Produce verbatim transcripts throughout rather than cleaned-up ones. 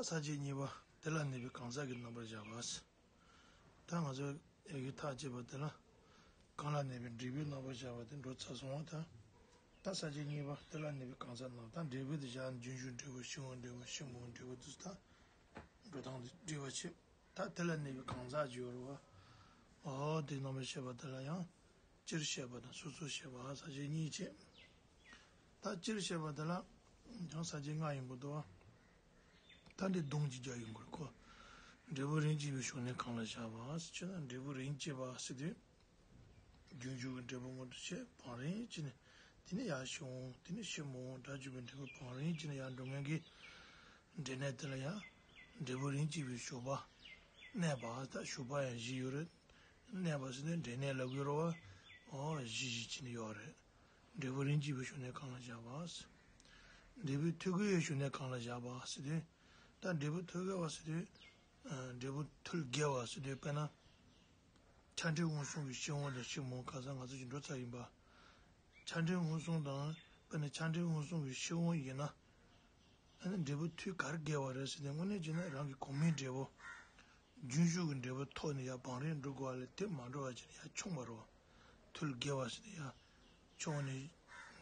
ས་བཅད་གཉིས་པ་དེ་ལ་གནས་པའི་གང་ཟག་གི་རྣམ་པར་བཞག་པ། ད་ང་ཚོས་ཡི་གེ་ཐག་བཅད་པ་དེ་ལ་གང་ལ་གནས་པའི་འབྲས་བུའི་རྣམ་པར་བཞག་པ་དེ་འགྲོ་ཚར་སོང་བ་དང་། ད་ས་བཅད་གཉིས་པ་དེ་ལ་གནས་པའི་གང་ཟག་རྣམས་ད་འབྲས་བུ་དེ་བཞག་ན་རྒྱུན་ཞུགས་འབྲས་བུ་ཕྱི་དངོས་འབྲས་བུ་ཕྱི་མ་དངོས་འབྲས་བུ་དུ་ད་འགྲོ་སྟངས་དེ་འབྲེལ་བ་ཆེ། ད་དེ་ལ་གནས་པའི་གང་ཟག་ཅིག་ཡོད་རེད་བ། འོ་དེ་རྣམ་པར་བཤད་པ་དེ་ལ་ཡང་། སྤྱིར་བཤད་པ་དང་སོ་སོར་བཤད་པ་ས་བཅད་གཉིས་བྱས། ད་སྤྱིར་བཤད་པ་དེ་ལ་ཡང་ས་བཅད་ལྔ་ཡིན་པ་འདུག་བ། ད་འདི་སྡོམ་གཅིག་རྒྱག་ཡོང་དགོས་ཁོ། འབྲས་བུ་རིམ་གྱིས་པའི་ཞོར་ནས་གང་ལ་བཞག་པ་ཟེར་ན་འབྲས་བུ་རིམ་གྱིས་པ་ཟེར་དུས། རྒྱུན་ཞུགས་ཀྱི་འབྲས་བུ་མངོན་དུ་བྱས་བང་རིམ་གྱིས་ནས་དེ་ནས་ཡར་ཕྱི་དབང་དེ་ནས་ཕྱི་མ་དབང་སྒྲ་གཅིག་པའི་འབྲས་བུ་བང་རིམ་གྱིས་ནས་ཡར་འགྲོ་མཁན་གྱི། འབྲས་གནས་དེ་ལ་ཡང་། འབྲས་བུ་རིམ་གྱིས་པའི་ཞོགས་པ། གནས་པ་ད་ཞོགས་པ་ཡང་བཞི་ཡོད་རེད། གནས་པ་ཟེར་དུས་འབྲས་གནས་ལབ་དགོས་རེད་བ། འོ་བཞི་བཞི་བྱས་ནས་ཡོད་རེད། འབྲས་བུ་རིམ་གྱིས་པའི་ཞོར་ནས་གང་ལ་བཞག་པ། འབྲས་བུ་ཐོད་རྒལ་བའི་ཞོར་ནས་གང་ལ་བཞག་པ་ཟེར་དུས། ད་འབྲས་བུ་ཐོད་རྒལ་བ་ཟེར་དུས། འབྲས་བུ་ཐོད་རྒལ་བ་ཟེར་དུས་དཔེར་ན། ཆ་འཕྲིན་མངོན་སུམ་གྱི་ཕྱི་དབང་དང་ཕྱི་མ་དབང་ཁ་སང་ང་ཚོ་ཅིག་འགྲོ་ཚར་ཡིན་པ། ཆ་འཕྲིན་མངོན་སུམ་དང་། དཔེར་ན་ཆ་འཕྲིན་མངོན་སུམ་གྱི་ཕྱི་དབང་ཡིན་ན། ཨ་ནི་འབྲས་བུ་ཐོད་ག་རེ་བརྒལ་བ་རེད་ཟེར་ཏེ་དངོས་གནས་བྱས་ན་རང་གི་གོང་མའི་འབྲས་བུ། རྒྱུན་ཞུགས་ཀྱི་འབྲས་བུ་ཐོག་ནས་ཡར་བང་རིམ་འགྲོ་དགོས་པ་ལས་དེ་མ་འགྲོ་བ་བྱས་ནས་ཡར་མཆོང་བ་རེད་བ། ཐོད་བརྒལ་བ་ཟེར་ཏེ་ཡར་མཆོང་ནས་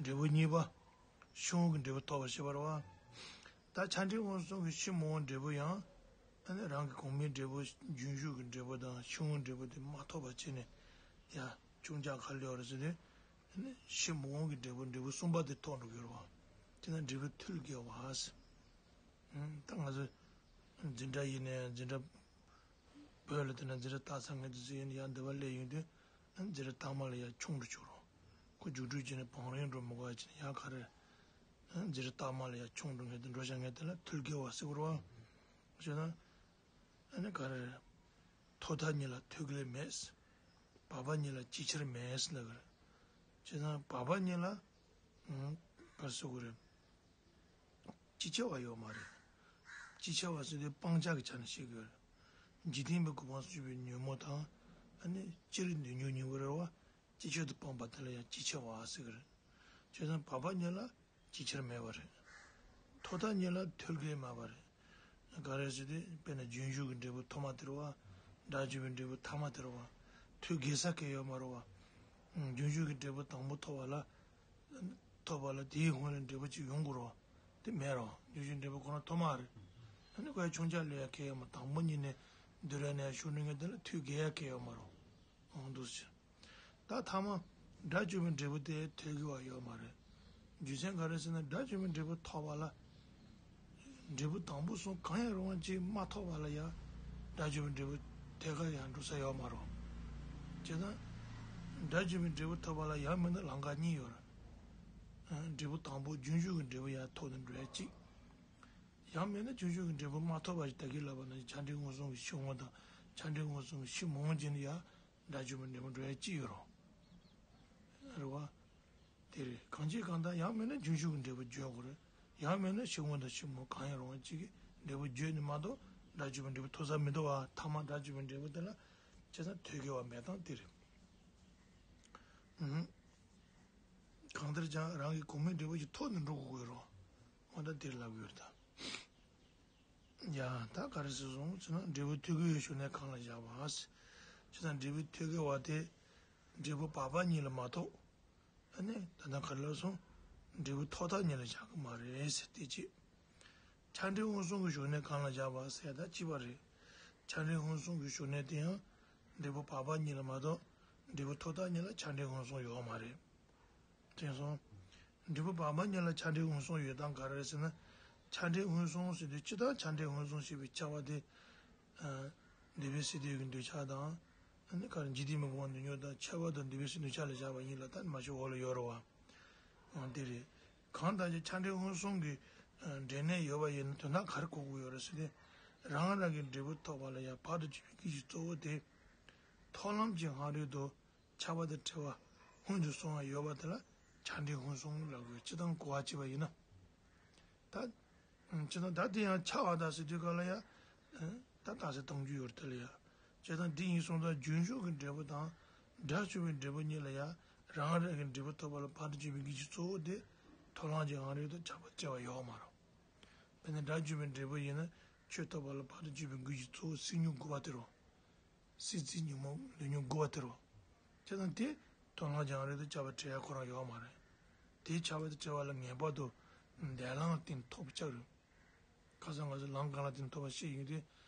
འབྲས་བུ་གཉིས་པ། ཕྱི་དབང་གི་འབྲས་བུ་ཐོབ་པ་ཞེས་པ་རེད་བ། ད་ཆ་འཕྲིན་མངོན་སུམ་གྱི་ཕྱི་མ་དབང་འབྲས་བུ་ཡང་། ཨ་ནི་རང་གི་གོང་མའི་འབྲས་བུ་རྒྱུན་ཞུགས་ཀྱི་འབྲས་བུ་དང་ཕྱི་དབང་འབྲས་བུ་དེ་མ་ཐོབ་པ་བྱས་ནས་ཡར་མཆོང་རྒྱག་ག་ལེ་བ་རེད་ཟེར་ཏེ། ཨ་ནི་ཕྱི་མ་དབང་གི་འབྲས་བུ་འབྲས་བུ་གསུམ་པ་དེ་ཐོབ་འགྲོ་གི་རེད་བ། དེ་ན་འབྲས་བུ་ཐོད་བརྒལ་བ་ཟེར། ཨ་ད་ང་ཚོ་འཛིན་གྲྭ་ཡིན་ནའི་འཛིན་གྲྭ་བོད་ལ་དེ་ན་འཛིན་གྲྭ་ལྟ་ཚང་ངེད་དུ་ཟེར་ཡིན་ཡང་འདི་བ་སླེབས་ཡོང་དུས་ཨ་འཛིན་གྲྭ་ལྟག་མ་ལ་ཡར་མཆོང་འགྲོ་ཆོག་རོགས། ཁོ་རྒྱུགས་སྤྲོད་བྱས་ནས་བང་རིམ་འགྲོ་མི་དགོས་བྱས་ནས་ཡར་ག་རེ། ཨ་འཛིན་གྲྭ་ལྟག་མ་ལ་ཡར་མཆོང་འགྲོ་ངེད་དུ་འགྲོ་བྱ་ངེད་དེ་ལ་ཐོད་བརྒལ་བ་ཟེར་བ་རེད་བ། བྱས་ན། ཨ་ནི་ག་རེ། ཐོག་མཐའ་གཉིས་ལ་ཐོད་རྒལ་མེད། བར་པ་གཉིས་ལ་ཅི་ཕྱིར་མེད་ལབ་གི་རེད། བྱས་ཙང་བར་པ་གཉིས་ལ། ཨང་། ག་རེ་ཟེར་དགོས་རེད། ཅི་ཆེ་བ་ཡོད་མ་རེད། ཅི་ཆེ་བ་ཟེར་དུས་སྤང་བྱ་གི་ཆ་ནས་བཤད་དགོས་རེད། འཇིག་རྟེན་པའི་གོ་འཕང་སུ་ཆུད་པའི་ཉོན་མོངས་དང་། ཨ་ནི་སྤྱིར་ནུས་ཉོན་ཉོན་གོ་རེད་བ། ཅི་ཆོད་དུ་སྤངས་པ་དེ་ལ་ཡང་ཅི་ཆེ་བ་ཟེར་གི་རེད། བྱས་ཙང་བར་པ་གཉིས་ལ་ཅི་ཕྱིར་མེད་པ་རེད། ཐོག་མཐའ་གཉིས་ལ་ཐོད་རྒལ་མེད་པ་རེད། ག་རེ་ཟེར་དུས་དཔེར་ན་རྒྱུན་ཞུགས་ཀྱི་འབྲས་བུ་ཐོག་མ་དེ་རེད་བ། སྒྲ་བརྗོད་པའི་འབྲས་བུ་ཐ་མ་དེ་རེད་བ། ཐོད་རྒལ་ས་གང་ཡང་ཡོད་མ་རེད་བ། རྒྱུན་ཞུགས་ཀྱི་འབྲས་བུ་དང་པོ་ཐོབ་པ་ལ། ཐོབ་པ་ལ་དེའི་སྔོན་ལ་འབྲས་བུ་གཅིག་ཡོང་དགོས་རེད་བ། དེ་མེད་རེད་བ། རྒྱུན་ཞུགས་འབྲས་བུ་ཁོ་རང་ཐོག་མ་རེད། ཨ་ནི་ཁོ་ཡང་མཆོང་རྒྱག་ལས་ཡ་གང་ཡང་ཡོད་མ་རེད། དང་པོ་ཉིད་ནས་འདི་རེད་ནས་ཞུགས་ནས་ངས་དེ་ལ་ཐོད་རྒལ་ཡ་གང་ཡང་ཡོད་མ་རེད། འོང་འདུག་ཟེར། ད་ཐ་མ་སྒྲ་བརྗོད་པའི་འབྲས་བུ་དེ་ཐོད་རྒལ་བ་ཡོད་མ་རེད། རྒྱུ་མཚན་ག་རེ་ཟེར་ན་སྒྲ་བརྗོད་པའི་འབྲས་བུ་ཐོབ་པ་ལ། འབྲས་བུ་དང་པོ་གསུམ་གང་ཡང་རུང་བ་གཅིག་མ་ཐོབ་པ་ལ་ཡང་སྒྲ་བརྗོད་པའི་འབྲས་བུ་ཐད་ཀར་ཡང་འགྲོ་ས་ཡོད་མ་རེད། བྱས་ཙང་། སྒྲ་བརྗོད་པའི་འབྲས་བུ་ཐོབ་པ་ལ་ཡང་མིན་ན་ལམ་ཁ་གཉིས་ཡོད་རེད། འབྲས་བུ་དང་པོ་རྒྱུན་ཞུགས་ཀྱི་འབྲས་བུ་ཡང་ཐོབ་ནས་འགྲོ་ཡ་གཅིག་ཡང་མིན་ན་རྒྱུན་ཞུགས་ཀྱི་འབྲས་བུ་མ་ཐོབ་པ་ཞིག་ད་གིན་ལབ་པ་ནང་བཞིན་ཆ་འཕྲིན་མངོན་སུམ་གྱི་ཕྱི་དབང་དང་ཆ་འཕྲིན་མངོན་སུམ་གྱི་ཕྱི་མ་དབང་བྱས་ནས་ཡང་སྒྲ་བརྗོད་པའི་འབྲས་བུ་འགྲོ་ཡ་གཅིག་ཡོད་རེད། རེད་བ། དེ་རེད། གང་ཅི་གང་ལྟར་ཡང་མིན་ན་རྒྱུན་ཞུགས་ཀྱི་འབྲས་བུ་བརྗོད་དགོས་རེད། ཡང་མིན་ན་ཕྱི་དབང་དང་ཕྱི་མ་གང་ཡང་རུང་བ་གཅིག་གི་འབྲས་བུ་བརྗོད་ནས་མ་གཏོགས་སྒྲ་བརྗོད་པའི་འབྲས་བུ་ཐོབ་ས་མི་འདུག་བ། ཐ་མ་སྒྲ་བརྗོད་པའི་འབྲས་བུ་དེ་ལ་བྱས་ཙང་ཐོད་རྒལ་བ་མེད་སྟངས་དེ་རེད། ཨུམ། གང་ལྟར་ཀྱང་རང་གི་གོང་མའི་འབྲས་བུ་ཞིག་ཐོབ་ནས་འགྲོ་དགོས་ཀྱི་རེད། འོ་ད་དེར་ལབ་ཀྱི་ཡོད་རེད་ད། ཡ་ད་ག་རེ་ཟེར་སོང་ཟེར་ན་འབྲས་བུ་ཐོད་རྒལ་བའི་ཞོར་ནས་གང་ལ་བཞག་པ། བྱས་ཙང་འབྲས་བུ་ཐོད་རྒལ་བ་དེ་འབྲས་བུ་བར་པ་གཉིས་ལ་མ་གཏོགས། ཨ་ནི་ད་ལྟ་ག་རེ་ལབ་སོང་། འབྲས་བུ་ཐོག་མཐའ་གཉིས་ལ་བཞག་གི་མ་རེད་ཟེར་དེ་གཅིག་ཆ་འཕྲིན་མངོན་སུམ་གྱི་ཞོར་ནས་གང་ལ་བཞག་པ་ཟེར་ཡ་ད་གཅིག་པ་རེད། ཆ་འཕྲིན་མངོན་སུམ་གྱི་ཞོར་ནས་དེ་ཡང་འབྲས་བུ་བར་པ་གཉིས་ལ་མ་གཏོགས་འབྲས་བུ་ཐོག་མཐའ་གཉིས་ལ་ཆ་འཕྲིན་མངོན་སུམ་ཡོད་མ་རེད། དེང་སང་། འབྲས་བུ་བར་པ་གཉིས་ལ་ཆ་འཕྲིན་མངོན་སུམ་ཡོད་སྟངས་ག་རེ་རེད་ཟེར་ན། ཆ་འཕྲིན་མངོན་སུམ་ཟེར་དུས་སྤྱིར་བཏང་ཆ་འཕྲིན་མངོན་སུམ་ཞེས་པའི་ཁྱབ་པ་དེ། འདས་པའི་སྲིད་དུས་ཀྱི་འདོད་ཆགས་དང་། ཨ་ནི་ག་རེ་འཇིག་རྟེན་མི་ཕོ་བ་འདོད་ཉོན་དང་ཁྱབ་པ་དང་འདས་པའི་སྲིད་འདོད་ཆགས་ལ་བཞག་པ་ཡིན་ལ་ད་མ་ཤི་འོག་ལ་ཡོད་རེད་བ། འོ་དེ་རེད། གང་ལྟར་ཀྱང་ཆ་འཕྲིན་མངོན་སུམ་གྱི་འབྲས་གནས་ཡོད་པ་ཡིན་ན་དོན་དག་ག་རེ་གོ་དགོས་ཡོད་རེད་ཟེར་ཏེ། རང་རང་གི་འབྲས་བུ་ཐོབ་པ་ལ་ཡང་བར་དུ་གཅོད་པའི་སྐད་ཅིག་གཙོ་བོ་དེ། ཐོབ་ལམ་གྱི་སྔ་རོལ་དུ། ཁྱབ་པ་དང་བྲལ་བ་སྔོན་དུ་སོང་བ་ཡོད་པ་དེ་ལ་ཆ་འཕྲིན་མངོན་སུམ་ལབ་དགོས། སྤྱིར་བཏང་གོ་བ་བྱས་པ་ཡིན་ན། ད། སྤྱིར་བཏང་ད་དེ་ཡང་ཆགས་པ་དང་ཟེར་དུས་ག་ལ་ཡ། ད་རྟགས་གསལ་གཏོང་རྒྱུ་ཡོད་རེད་དེ་ལ་ཡ། བྱས་ཙང་འདི་ཡིན་སོང་ཙང་རྒྱུན་ཞུགས་ཀྱི་འབྲས་བུ་དང་། སྒྲ་ཞུགས་པའི་འབྲས་བུ་གཉིས་ལ་ཡ། རང་རང་གི་འབྲས་བུ་ཐོབ་པ་ལ་བར་དུ་གཅོད་པའི་སྐད་ཅིག་གཙོ་བོ་དེ། ཐོབ་ལམ་གྱི་སྔ་རོལ་དུ་ཁྱབ་པ་བྱས་པ་ཡོད་མ་རེད། དཔེར་ན་སྒྲ་ཞུགས་པའི་འབྲས་བུ་ཡིན་ན། ཆོས་ཐོབ་པ་ལ་ཕར་དུ་གྱུར་པའི་རྒྱུ་གཅིག་གཙོ་བོ་སྲིད་ཉོན་དགུ་པ་དེ་རེད། སྲིད་རྩེའི་ཉོན་མོངས་ལས་ཉོན་དགུ་པ་དེ་རེད། བྱས་ཙང་དེ་དོན་ལ་སྦྱང་རེད་དེ་ཁྱབ་པ་བྲལ་ཡ་ཁོ་རང་ཡོད་མ་རེད། དེ་ཁྱབ་པ་དང་བྲལ་བ་ལ་ངེས་པར་དུ་འདས་ལམ་ལ་བརྟེན་ཐོབ་པ་ཆགས་རེད། ཁ་སང་ང་ཚོ་ལམ་གང་ལ་བརྟེན་ཐོབ་པ་བཤད་ཡོང་དུས་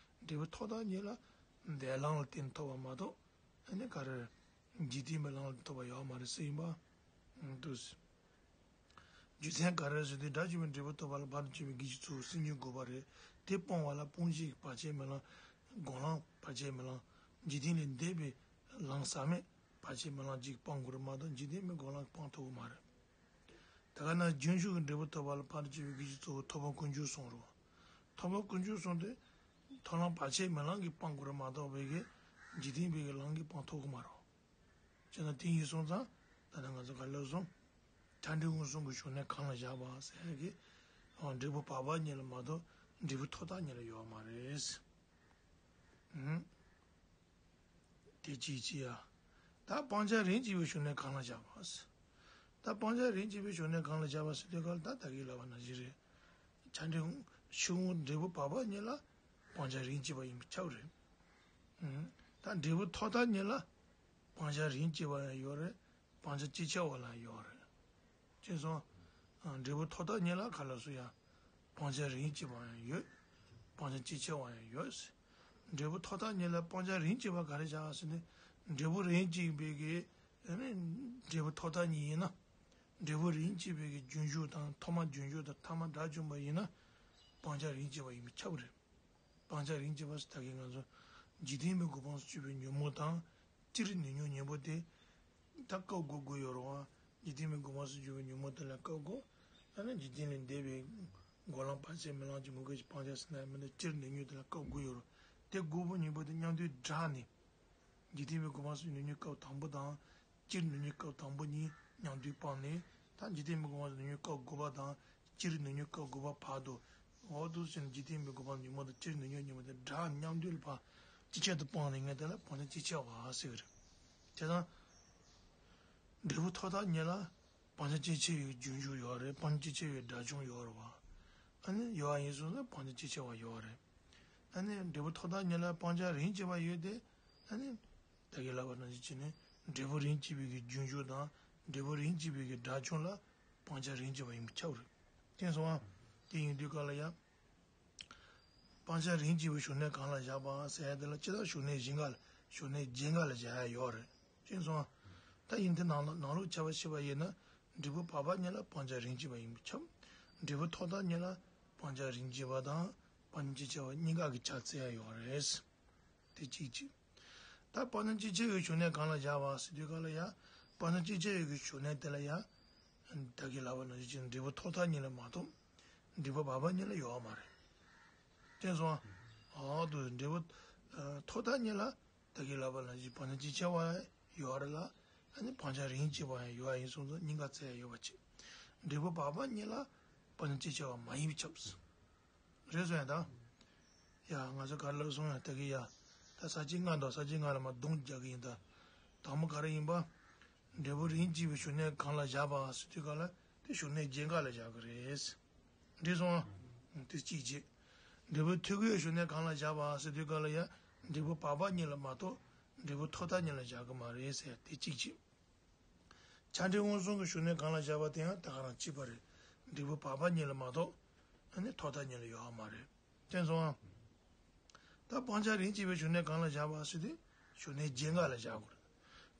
འབྲས་བུ་ཐོབ་ཐག་ཉིད་ལ་འདས་ལམ་ལ་བརྟེན་ཐོབ་པ་མ་གཏོགས་ཨ་ནི་ག་རེ་རེད། འཇིག་རྟེན་པའི་ལམ་ལ་ཐོབ་པ་ཡོད་མ་རེད་ཟེར་ཡིན་པ། འདུག་རྒྱུ་མཚན་ག་རེ་ཟེར་དུས་དགྲ་བཅོམ་པའི་འབྲས་བུ་ཐོབ་པ་ལ་ཕར་དུ་གྱུར་པའི་རྒྱུ་གཅིག་གཙོ་བོ་སྲིད་ཉོན་དགུ་པ་རེད། དེ་སྤོང་བ་ལ་སྤོང་བྱེད་ཀྱི་བར་ཆད་མེད་ལམ། སྒོམ་ལམ་བར་ཆད་མེད་ལམ། འཇིག་རྟེན་ལས་འདས་པའི་ལམ་ཟག་མེད་བར་ཆད་མེད་ལམ་གཅིག་སྤང་དགོས་རེད་མ་གཏོགས་འཇིག་རྟེན་པའི་སྒོམ་ལམ་སྤང་ཐུབ་ཀྱི་མ་རེད། དེ་ག་ན་རྒྱུན་ཞུགས་ཀྱི་འབྲས་བུ་ཐོབ་པ་ལ་ཕར་དུ་གྱུར་པའི་རྒྱུ་གཅིག་གཙོ་བོ་ཐོབ་དཔོན་ཀུན་འབྱུང་གསུམ་རེད། ཐོབ་དཔོན་ཀུན་འབྱུང་གསུམ་དེ་ཐོབ་ལམ་བར་ཆད་མེད་ལམ་གྱིས་སྤང་དགོས་རེད་མ་གཏོགས་བོད་ཀྱི་འཇིག་རྟེན་པའི་ལམ་གྱིས་སྤང་ཐུབ་ཀྱི་མ་རེད། བྱས་ན་དེ་ཡིན་སོང་ཙང་ད་ལྟ་ང་ཚོ་ག་ལབ་སོང་། ཆ་འདྲེན་དབང་གསུམ་གྱི་བྱུང་གནས་གང་ལ་བཞག་པ་ཟེར་ཡ་གི་འབྲས་བུ་བག་ཕེབས་གཉིས་ལ་མ་གཏོགས་འབྲས་བུ་ཐོབ་ཐག་ཉིད་ལ་ཡོད་མ་རེད། ཨུམ། དེ་གཅིག་གཅིག་ཡ། ད་སྤང་བྱ་རིམ་གྱིས་པའི་བྱུང་གནས་གང་ལ་བཞག་པ། ད་སྤང་བྱ་རིམ་གྱིས་པའི་བྱུང་གནས་གང་ལ་བཞག་པ་ཟེར་དུས་སྐབས་ལ་ད་ད་གིན་ལབ་པ་ནང་བཞིན་རེད། ཆ་འདྲེན་ཕྱི་དབང་འབྲས་བུ་བག་ཕེབས་གཉིས་ལ་སྤང་བྱ་རིམ་གྱིས་པ་ཡིན་པས་ཁྱབ་རེད། ཨུམ། ད་འབྲས་བུ་ཐོབ་ཐག་ཉིད་ལ་སྤང་བྱ་རིམ་གྱིས་པ་ཡང་ཡོད་རེད། སྤང་བྱ་སྤྱི་ཆེ་བ་ལ་ཡོད་རེད། ཅེས་སོང་། འབྲས་བུ་ཐོབ་ཐག་ཉིད་ལ་ག་ལ་སུ་ཡང་སྤང་བྱ་རིམ་གྱིས་པ་ཡང་ཡོད། སྤང་བྱ་སྤྱི་ཆེ་བ་ཡང་ཡོད། འབྲས་བུ་ཐོབ་ཐག་ཉིད་ལ་སྤང་བྱ་རིམ་གྱིས་པ་ག་རེ་བྱ་ཟེར་ན། འབྲས་བུ་རིམ་གྱིས་པའི་གི་ཨ་ནི་འབྲས་བུ་ཐོབ་ཐག་ཉིད་ཡིན་ན། འབྲས་བུ་རིམ་གྱིས་པའི་གི་རྒྱུན་ཞུགས་དང་ཐོག་མ་རྒྱུན་ཞུགས་དང་ཐ་མ་དགྲ་བཅོམ་པ་ཡིན་ན། སྤང་བྱ་རིམ་གྱིས་པ་ཡིན་པས་ཁྱབ་རེད། སྤང་བྱ་རིམ་གྱིས་པ་ཟེར་ད་གིན་ང་ཚོ་འཇིག་རྟེན་པའི་གོ་འཕང་སུ་གྱུར་པའི་ཉོན་མོངས་དང་སྤྱིར་ནད་ཉོན་གཉིས་པོ་དེ་ད་བཀག་དགོས་དགོས་ཡོད་རེད་བ། འཇིག་རྟེན་པའི་གོ་འཕང་སུ་གྱུར་པའི་ཉོན་མོངས་དེ་ལ་བཀག་དགོས། ད་ནི་འཇིག་རྟེན་ལས་འདས་པའི་སྒོམ་ལམ་བར་ཆད་མེད་ལམ་གྱི་མུ་གེ་ཞིག་སྤང་བྱ་ཟེར་ན་མི་འདུག་སྤྱིར་ནད་ཉོན་དེ་ལ་བཀག་དགོས་ཡོད་རེད། དེ་དགོས་པ་གཉིས་པོ་དེ་མཉམ་དུ་སྦྲགས་ནས། འཇིག་རྟེན་པའི་གོ་འཕང་སུ་ནད་ཉོན་སྐབས་དང་པོ་དང་། སྤྱིར་ནད་ཉོན་སྐབས་དང་པོ་གཉིས་མཉམ་དུ་སྤངས་ནས་ད་འཇིག་རྟེན་པའི་གོ་འཕང་སུ་ནད་ཉོན་སྐབས་དགུ་པ་དང་སྤྱིར་ནད་ཉོན་སྐབས་དགུ་པ་བར་དུ་འོག་ཏུ་ཕྱིན་འཇིག་རྟེན་པའི་གོ་འཕང་ཉོན་མོངས་དང་སྤྱིར་ནད་ཉོན་ཉོན་མོངས་དེ་སྦྲགས་མཉམ་དུ་ལ་ཕར་ཅི་ཆེད་དུ་སྤངས་ནས་ངས་དེ་ལ་སྤང་བྱ་ཅི་ཆེ་བ་ཟེར་གི་རེད། བྱས་ཙང་། འབྲས་བུ་ཐོབ་ཐག་ཉིད་ལ་སྤང་བྱ་ཅི་ཆེ་བའི་རྒྱུན་ཞུགས་ཡོད་རེད། སྤང་བྱ་ཅི་ཆེ་བའི་དགྲ་བཅོམ་ཡོད་རེད་བ། ཨ་ནི་ཡོད་པ་ཡིན་སོང་ན་སྤང་བྱ་ཅི་ཆེ་བ་ཡོད་རེད། ཨ་ནི་འབྲས་བུ་ཐོབ་ཐག་ཉིད་ལ་སྤང་བྱ་རིམ་གྱིས་པ་ཡོད་དེ། ཨ་ནི། ད་གིན་ལབ་པ་ནང་བཞིན་བྱས་ནས་འབྲས་བུ་རིམ་གྱིས་པའི་གི་རྒྱུན་ཞུགས་དང་འབྲས་བུ་རིམ་གྱིས་པའི་གི་དགྲ་བཅོམ་ལ་སྤང་བྱ་རིམ་གྱིས་པ་ཡིན་པས་ཁྱབ་རེད། དེ་སོང་ང་། དེ་ཡིན་དུས་སྐབས་ལ་ཡང་། སྤང་བྱ་རིམ་གྱིས་པའི་བྱུང་གནས་གང་ལ་བཞག་པ་ཟེར་ཡ་དེ་ལ་སྤྱིར་བཏང་བྱུང་གནས་གཞན་འགའ་ལ་བྱུང་གནས་རྒྱན་འགའ་ལ་བཞག་ཡ་ཡོད་རེད། དེ་སོང་ང་། ད་ཡིན་དེ་ནང་ལ་ནང་ལོགས་ཆ་བ་ཤེས་པ་ཡིན་ན་འབྲས་བུ་བག་ཕེབས་གཉིས་ལ་སྤང་བྱ་རིམ་གྱིས་པ་ཡིན་པས་ཁྱབ། འབྲས་བུ་ཐོབ་ཐག་གཉིས་ལ་སྤང་བྱ་རིམ་གྱིས་པ་དང་སྤང་བྱ་སྤྱི་ཆེ་བ་གཉིས་ཀ་གི་ཆ་བཙལ་ཡ་ཡོད་རེད། དེ་གཅིག་གཅིག་ད་སྤང་བྱ་སྤྱི་ཆེ་བའི་བྱུང་གནས་གང་ལ་བཞག་པ་ཟེར་དུས་སྐབས་ལ་ཡང་སྤང་བྱ་སྤྱི་ཆེ་བའི་གི་བྱུང་གནས་དེ་ལ་ཡང་། ད་གིན་ལབ་པ་ནང་བཞིན་འབྲས་བུ་ཐོབ་ཐག་གཉིས་ལ་མ་གཏོགས། འབྲས་བུ་བག་ཕེབས་གཉིས་ལ་ཡོད་མ་རེད། དེ་སོང་ང་། འོག་ཏུ་འབྲས་བུ། ཐོབ་ཐག་གཉིས་ལ་ད་གིན་ལབ་པ་ནང་བཞིན་སྤང་བྱ་སྤྱི་ཆེ་བ་ཡོད་རེད་ལ། ཨ་ནི་སྤང་བྱ་རིམ་གྱིས་པ་ཡང་ཡོད་ཡིན་སོང་ཙང་གཉིས་ཀ་བཙལ་ཡ་ཡོད་པ་ཅིག་འབྲས་བུ་བག་ཕེབས་གཉིས་ལ་སྤང་བྱ་སྤྱི་ཆེ་བ་མ་ཡིན་པས་ཁྱབ། རེད་སོང་ཡ་ད། ཡ་ང་ཚོ་ག་རེ་ལབ་སོང་ཡ་ད་གི་ཡ། ད་ས་བཅད་ལྔ་དང་ས་བཅད་ལྔ་ལ་མར་སྡོམ་རྒྱག་གི་ཡིན་ད། དང་པོ་ག་རེ་ཡིན་པ། འབྲས་བུ་རིམ་གྱིས་པའི་བྱུང་གནས་གང་ལ་བཞག་པ་ཟེར་དུས་སྐབས་ལ་དེ་བྱུང་གནས་རྒྱན་འགའ་ལ་བཞག་གི་རེད། འགྲིག་སོང་ཨ། དེ་གཅིག་བྱས། འབྲས་བུ་ཐོད་རྒལ་བའི་བྱུང་གནས་གང་ལ་བཞག་པ་ཟེར་དུས་སྐབས་ལ་ཡ། འབྲས་བུ་བག་ཕེབས་གཉིས་ལ་མ་གཏོགས། འབྲས་བུ་ཐོབ་ཐག་གཉིས་ལ་བཞག་གི་མ་རེད་ཟེར་ཡ་དེ་གཅིག་བྱས། ཆ་འདྲེན་དབང་གསུམ་གྱི་བྱུང་གནས་གང་ལ་བཞག་པ་དེ་ཡང་ད་ག་རང་གཅིག་པ་རེད། འབྲས་བུ་བག་ཕེབས་གཉིས་ལ་མ་གཏོགས། ཨ་ནི་ཐོབ་ཐག་གཉིས་ལ་ཡོད་མ་རེད། དེ་སོང་ཨ། ད་སྤང་བྱ་རིམ་གྱིས་པའི་བྱུང་གནས་གང་ལ་བཞག་པ་ཟེར་དུས་བྱུང་གནས་རྒྱན་འགའ་ལ་བཞག་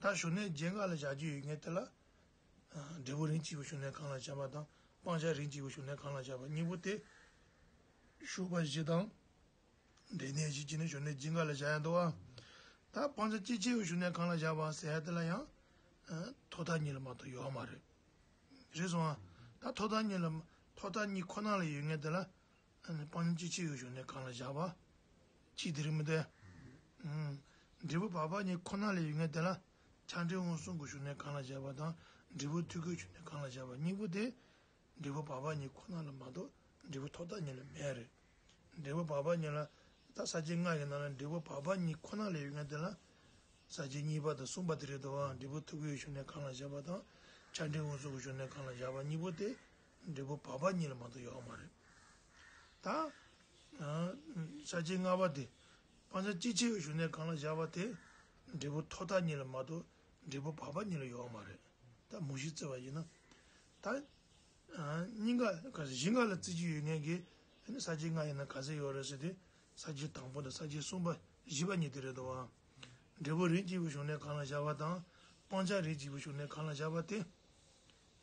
དགོས་རེད། ད་བྱུང་གནས་རྒྱན་འགའ་ལ་བཞག་རྒྱུ་ཡོད་ངེས་དེ་ལ། འབྲས་བུ་རིམ་གྱིས་པའི་བྱུང་གནས་གང་ལ་བཞག་པ་དང་སྤང་བྱ་རིམ་གྱིས་པའི་བྱུང་གནས་གང་ལ་བཞག་པ་གཉིས་པོ་དེ། ཞུགས་པ་བཞི་དང་། འབྲས་གནས་བཞི་བྱས་ནས་བྱུང་གནས་རྒྱན་འགའ་ལ་བཞག་ཡ་འདུག་ཨ། ད་སྤང་བྱ་སྤྱི་ཆེ་བའི་བྱུང་གནས་གང་ལ་བཞག་པ་ཟེར་ཡ་དེ་ལ་ཡང་། ཐོབ་ཐག་གཉིས་ལ་མ་གཏོགས་ཡོད་མ་རེད། རེད་སོང་ཨ། ད་ཐོབ་ཐག་གཉིས་ལ་ཐོབ་ཐག་གཉིས་ཁོ་ན་ལ་ཡོད་ངེས་དེ་ལ། སྤང་བྱ་སྤྱི་ཆེ་བའི་བྱུང་གནས་གང་ལ་བཞག་པ། གཅིག་དེ་རེད་མི་འདུག་འབྲས་བུ་བག་ཕེབས་གཉིས་ཁོ་ན་ལ་ཡོད་ངེས་དེ་ལ། ཆ་འདྲེན་དབང་གསུམ་གྱི་བྱུང་གནས་གང་ལ་བཞག་པ་དང་འབྲས་བུ་ཐོད་རྒལ་བྱུང་གནས་གང་ལ་བཞག་པ་གཉིས་པོ་དེ། འབྲས་བུ་བག་ཕེབས་གཉིས་ཁོ་ན་ལ་མ་གཏོགས་འབྲས་བུ་ཐོབ་ཐག་གཉིས་ལ་མེད་རེད། འབྲས་བུ་བག་ཕེབས་གཉིས་ལ་ད་ས་བཅད་ལྔ་ཡི་ནང་ལ་འབྲས་བུ་བག་ཕེབས་གཉིས་ཁོ་ན་ལ་ཡོད་ངེས་དེ་ལ། ས་བཅད་གཉིས་པ་དང་གསུམ་པ་དེ་རེད་དོ། འབྲས་བུ་ཐོད་རྒལ་བའི་བྱུང་གནས་གང་ལ་བཞག་པ་དང་ཆ་འདྲེན་དབང་གསུམ་གྱི་བྱུང་གནས་གང་ལ་བཞག་པ་གཉིས་པོ་དེ། འབྲས་བུ་བག་ཕེབས་གཉིས་ལ་མ་གཏོགས་ཡོད་མ་རེད། ད། ས་བཅད་ལྔ་པ་དེ། སྤང་བྱ་སྤྱི་ཆེ་བའི་གཞུང་ནས་གང་ལ་བཞག་པ་དེ། འབྲས་བུ་ཐོག་མཐའ་གཉིས་ལ་མ་གཏོགས་འབྲས་བུ་བར་པ་གཉིས་ལ་ཡོད་མ་རེད། ད་མུ་བཞི་བརྩི་བ་ཡིན་ན། ད། གཉིས་ཀ་ག་ས་བཞི་ཀ་ལ་བརྩི་རྒྱུ་ཡོད་མཁན་གྱི། ཨ་ནི་ས་བཅད་ལྔ་ཡིན་ན་ག་ཚད་ཡོད་རེད་ཟེར་དུས། ས་བཅད་དང་པོ་དང་ས་བཅད་གསུམ་པ་བཞི་པ་གཉིས་དེ་རེད་དོ། འབྲས་བུ་རིན་གཅིག་པའི་གཞུང་ནས་གང་ལ་བཞག་པ་དང་། སྤང་བྱ་རིན་གཅིག་པའི་གཞུང་ནས་གང་ལ་བཞག་པ་དེ།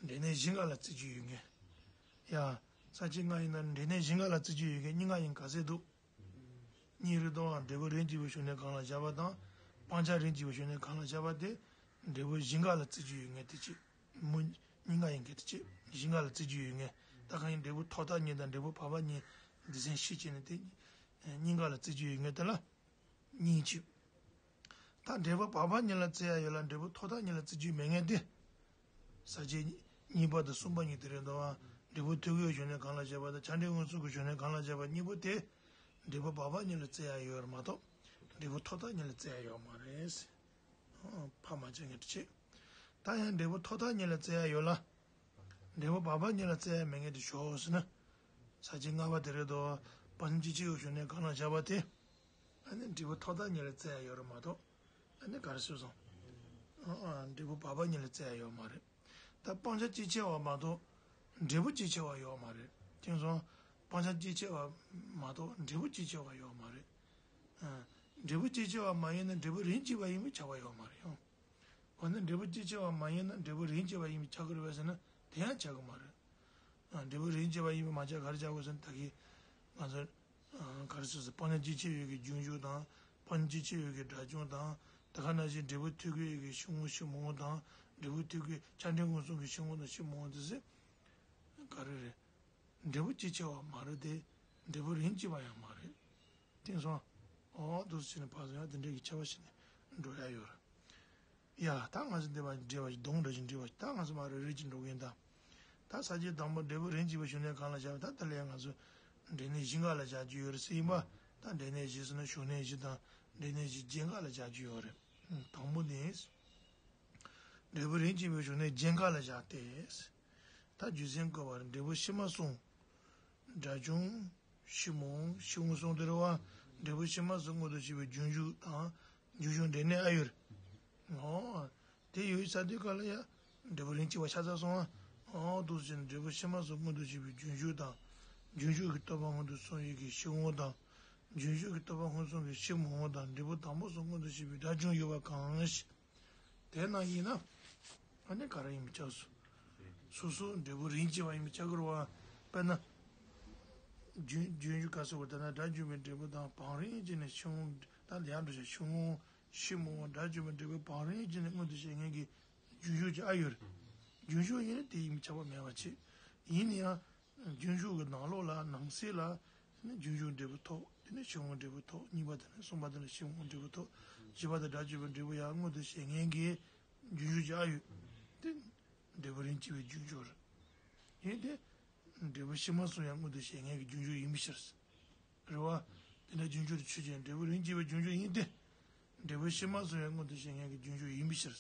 འབྲས་གནས་བཞི་ཀ་ལ་བརྩི་རྒྱུ་ཡོད་མཁན། ཡ། ས་བཅད་ལྔ་ཡིན་ན་འབྲས་གནས་བཞི་ཀ་ལ་བརྩི་རྒྱུ་ཡོད་མཁན་གཉིས་ཀ་ཡིན་ག་ཚད་འདུག་གཉིས་རེད་དོ། འབྲས་བུ་རིན་གཅིག་པའི་གཞུང་ནས་གང་ལ་བཞག་པ་དང་། སྤང་བྱ་རིན་གཅིག་པའི་གཞུང་ནས་གང་ལ་བཞག་པ་དེ། འབྲས་བུ་བཞི་ཀ་ལ་བརྩི་རྒྱུ་ཡོད་མཁན་དེ་གཅིག་མུ། གཉིས་ཀ་ཡིན་མཁན་དེ་གཅིག་བཞི་ཀ་ལ་བརྩི་རྒྱུ་ཡོད་མཁན། ད་གང་ཡིན་འབྲས་བུ་ཐོག་མཐའ་གཉིས་དང་འབྲས་བུ་བར་པ་གཉིས་སྡེ་ཚན་བཞི་བྱས་ནས་དེ། གཉིས་ཀ་ལ་བརྩི་རྒྱུ་ཡོད་མཁན་དེ་ལ། གཉིས་གཅིག་ད་འབྲས་བུ་བར་པ་གཉིས་ལ་བརྩི་ཡ་ཡོད་ལ་འབྲས་བུ་ཐོག་མཐའ་གཉིས་ལ་བརྩི་རྒྱུ་མེད་མཁན་དེ། ས་བཅད་གཉིས་པ་དང་གསུམ་པ་གཉིས་དེ་རེད་དོ། འབྲས་བུ་ཐོད་རྒལ་གཞུང་ནས་གང་ལ་བཞག་པ་དང་ཆ་འབྲིང་མངོན་སུམ་གྱི་གཞུང་ནས་གང་ལ་བཞག་པ་གཉིས་པོ་དེ། འབྲས་བུ་བར་པ་གཉིས་ལ་བརྩི་ཡ་ཡོད་རེད་མ་གཏོགས། འབྲས་བུ་ཐོག་མཐའ་གཉིས་ལ་བརྩི་ཡ་ཡོད་མ་རེད། ཨ། ཕ་མ་ཆེ་ངེས་ཆེ། ད་ཡང་འབྲས་བུ་ཐོག་མཐའ་གཉིས་ལ་བརྩི་ཡ་ཡོད་ལ། འབྲས་བུ་བར་པ་གཉིས་ལ་བརྩི་ཡ་མེད་མཁན་དེ་ཞོག་ཟེར་ན། ས་བཅད་ལྔ་པ་དེ་རེད་དོ། སྤང་བྱ་སྤྱི་ཆེ་བའི་གཞུང་ནས་གང་ལ་བཞག་པ་དེ། ཨ་ནི་འབྲས་བུ་ཐོག་མཐའ་གཉིས་ལ་བརྩི་ཡ་ཡོད་རེད་མ་གཏོགས། ཨ་ནི་ག་རེ་ཟེར་སོང་། ཨ་ཨ། འབྲས་བུ་བར་པ་གཉིས་ལ་བརྩི་ཡ་ཡོད་མ་རེད། ད་སྤང་བྱ་སྤྱི་ཆེ་བ་མ་གཏོགས་འབྲས་བུ་སྤྱི་ཆེ་བ་ཡོད་མ་རེད། དེང་སང་སྤང་བྱ་སྤྱི་ཆེ་བ་མ་གཏོགས་འབྲས་བུ་སྤྱི་ཆེ་བ་ཡོད་མ་རེད། ཨ། འབྲས་བུ་སྤྱི་ཆེ་བ་མ་ཡིན་ན་འབྲས་བུ་རིན་གཅིག་པ་ཡིན་པས་ཁྱབ་པ་ཡོད་མ་རེད་ཡང་། འོ་ན་འབྲས་བུ་སྤྱི་ཆེ་བ་མ་ཡིན་ན་འབྲས་བུ་རིན་གཅིག་པ་ཡིན་པས་ཁྱབ་ཀྱི་རེད་པས་ཟེར་ན་དེ་ཡང་ཁྱབ་ཀྱི་མ་རེད། ཨ། འབྲས་བུ་རིན་གཅིག་པ་ཡིན་པས་མ་ཁྱབ་ག་རེ་ཁྱབ་དགོས་ཟེར་ན་ད་གིན་ང་ཚོ། ཨ། ག་རེ་ཟེར་ཟེར་སྤང་བྱ་སྤྱི་ཆེ་བའི་གི་རྒྱུན་ཞུགས་དང་། སྤང་བྱ་སྤྱི་ཆེ་བའི་གི་སྒྲ་བྱུང་དང་། དེ་ག་ནང་བཞིན་འབྲས་བུ་ཐོད་རྒལ་གྱི་གཞི་དངོས་གཞི་མངོན་དང་། འབྲས་བུ་ཐོད་རྒལ་ཆ་འབྲིང་མངོན་སུམ་གྱི་གཞི་དངོས་དང་གཞི་མངོན་དེ་ཚོ་ག་རེ་རེད། འབྲས་བུ་སྤྱི་ཆེ་བ་མ་རེད་དེ། འབྲས་བུ་རིན་གཅིག་པ་ཡང་མ་རེད། དེང་སང་། འོ་འདུག་སེ་བྱས་ནས་ཕར་ཚུར་ཡང་དེ་འདྲའི་གི་ཆ་བ་ཞིག་ནས་འགྲོ་ཡ་ཡོད་རེད། ཡ། ད་ང་ཚོ་འདི་བ་འདྲི་བ་ཞིག་གདོང་འདྲ་ཞིག་འདྲི་བ་ཞིག་ད་ང་ཚོ་མ་རེ་རེ་ཅིག་འགྲོ་གི་ཡིན་ད། ད་ས་བཅད་དང་པོ་འབྲས་བུ་རིན་གཅིག་པའི་གཞུང་ནས་གང་ལ་བཞག་པ་ད་ལྟ་ལས་ང་ཚོ་འབྲས་གནས་བཞི་ཀ་ལ་བཞག་རྒྱུ་ཡོད་རེད་ཟེར་ཡིན་པ། ད་འབྲས་གནས་བཞི་ཟེར་ན་གཞུང་གནས་བཞི་དང་འབྲས་གནས་བཞི་རྒྱན་ཀ་ལ་བཞག་རྒྱུ་ཡོད་རེད། དང་པོ་ནི། འབྲས་བུ་རིན་གཅིག་པའི་གཞུང་ནས་རྒྱན་ཀ་ལ་བཞག་སྟེ། ད་རྒྱུ་མཚན་བཀོད་པ་རེད། འབྲས་བུ་ཕྱི་མ་གསུམ། སྒྲ་བྱུང་། གཞི་མ་འོངས། གཞི་མངོན་གསུམ་དེ་རེད་བ། འབྲས་བུ་ཕྱི་མ་གསུམ་མངོན་དུ་བྱེད་པའི་རྒྱུན་ཞུགས་དང་། རྒྱུན་ཞུགས་འབྲས་གནས་ཨ་ཡོད། འོ། དེ་ཡོད་ས་དེ་ག་ལ་ཡ། འབྲས་བུ་རིན་གཅིག་པ་ཆགས་ཚར་སོང་ཨ། འོ་འདུག་སེ་བྱས་ནས་འབྲས་བུ་ཕྱི་མ་གསུམ་མངོན་དུ་བྱེད་པའི་རྒྱུན་ཞུགས་དང་། རྒྱུན་ཞུགས་ཀྱི་རྟོག་པ་མངོན་དུ་སོང་ཡས་ཀྱི་གཞི་མངོན་དང་། རྒྱུན་ཞུགས་ཀྱི་རྟོག་པ་མངོན་སོང་གི་གཞི་མ་འོངས་དང་འབྲས་བུ་དང་པོ་གསུམ་མངོན་དུ་བྱེད་པའི་སྒྲ་བྱུང་ཡོད་པ་གང་ཞིག་དེ་ན་ཡིན་ན། ཨ་ནི་ག་རེ་ཡིན་པ་ཆགས་སོ། སོ་སོ་འབྲས་བུ་རིན་གཅིག་པ་ཡིན་པ་ཆགས་ཀྱི་རེད་བ། དཔེར་ན། རྒྱུན་རྒྱུན་ཞུགས་ག་ཟེར་བ་ལྟར་ན་སྒྲ་བྱུང་བའི་འབྲས་བུ་དང་བང་རིམ་གྱིས་ནི་ཕྱི་མ་འོངས་ད་ལས་འགྲོ་བྱ་ཕྱི་མ་འོངས་ཕྱི་མ་འོངས་སྒྲ་བྱུང་བའི་འབྲས་བུ་བང་རིམ་གྱིས་ནི་མངོན་དུ་བྱེད་མཁན་གྱི་རྒྱུན་ཞུགས་ཀྱི་ཨ་ཡོད་རེད། རྒྱུན་ཞུགས་ཡིན་ན་དེ་ཡིན་པ་ཆགས་པ་མེད་པ་བྱེད། ཡིན་ན་ཡང་། རྒྱུན་ཞུགས་ཀྱི་ནང་ལོགས་ལ་ནང་གསེས་ལ། རྒྱུན་ཞུགས་འབྲས་བུ་ཐོབ། དེ་ནས་ཕྱི་མ་འོངས་འབྲས་བུ་ཐོབ། གཉིས་པ་དེ་ནས་གསུམ་པ་དེ་ནས་ཕྱི་མ་འོངས་འབྲས་བུ་ཐོབ། བཞི་པ་དེ་སྒྲ་བྱུང་བའི་འབྲས་བུ་ཡང་མངོན་དུ་བྱེད་མཁན་གྱི་རྒྱུན་ཞུགས་ཀྱི་ཨ་ཡོད། དེ་འབྲས་བུ་རིན་གཅིག་པའི་རྒྱུན་ཞུགས་རེད། ཡིན་ཏེ། འབྲས་བུ་ཕྱི་མ་གསུམ་ཡང་མངོན་དུ་བྱེད་མཁན་གྱི་རྒྱུན་ཞུགས་ཡིན་པའི་ཕྱིར། རེད་བ། དེ་འདྲ་རྒྱུན་ཞུགས་དེ་ཆོས་ཅན། འབྲས་བུ་རིན་གཅིག་པའི་རྒྱུན་ཞུགས་ཡིན་ཏེ། འབྲས་བུ་ཕྱི་མ་གསུམ་ཡང་མངོན་དུ་བྱེད་མཁན་གྱི་རྒྱུན་ཞུགས་ཡིན་པའི་ཕྱིར།